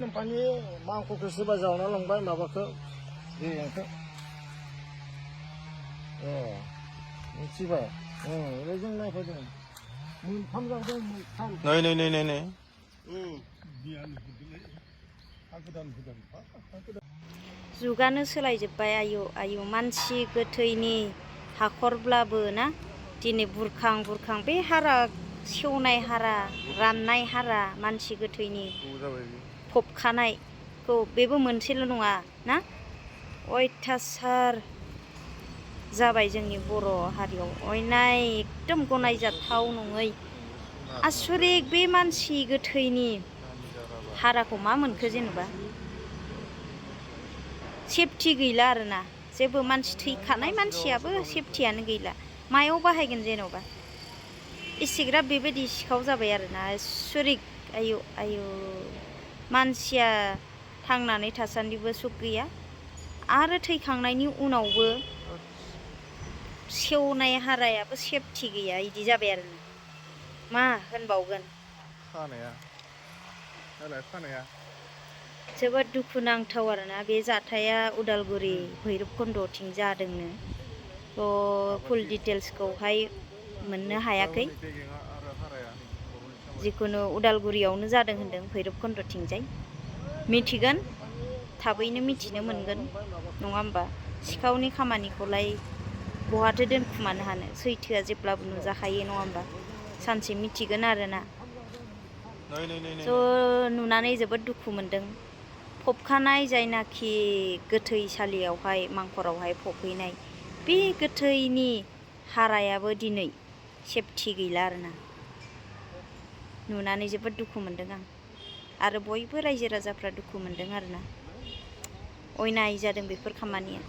Pani mangkokखौ सोरबा जावना लांबाय माबाखौ gejerjwngखौ मिथिबाय ओरैजों नायफैदों मोनथाम जादों मोनथाम नै जुगानो सोलायजोब्बाय आयु मानसि गोथैनि हाखरब्लाबो ना दिनै बुरखां बे हारा सेवनाय हारा राननाय हारा मानसि गोथैनि फबखानायखौ बेबो मोनसेल' नङा ना अयथासार जाबाय जोंनि बर' हारियाव अयनाय एकदम गनायजाथाव नङै आसरित बे मानसि गोथैनि हाराखौ मा मोनखो जेनेबा सेफटि गैला आरोना जेबो मानसि थैखानाय मानसियाबो सेफटियानो गैला मायाव बाहायगोन जेन'बा एसेग्राब बेबायदि सिखाव जाबाय आरोना आसरित आयु मानसिया थांनानै थासान्दिबो सुख गैया आरो थैखांनायनि उनावबो सेवनाय हारायाबो सेफटि गैया इदि जाबाय आरोना मा होनबावगोन खानाया जोबोद दुखुनांथाव आरोना बे जाथाया उदालगुरि भैरबखुन्डथिं जादोंनो फुल डिटेल्सखौहाय मोननो हायाखै जिखुनु उदालगुरियावनो जादों होनदों भैरबखुन्डथिंजाय मिथिगोन थाबैनो मिथिनो मोनगोन नङा होमबा सिखावनि खामानिखौलाय बहाथो दोनखुमानो हानो सैथोआ जेब्लाबो नुजाखायो नङा होमबा सानसे मिथिगोन आरोना नुनानै जोबोद दुखु मोनदों फबखानाय जायनाखि गोथैसालियावहाय मांखरावहाय फबहैनाय बे गोथैनि हारायाबो दिनै सेफटि गैला आरोना नुनानै जोबोद दुखु मोनदों आं आरो बयबो रायजो राजाफ्रा दुखु मोनदों आरोना अयनाय जादों बेफोर खामानिया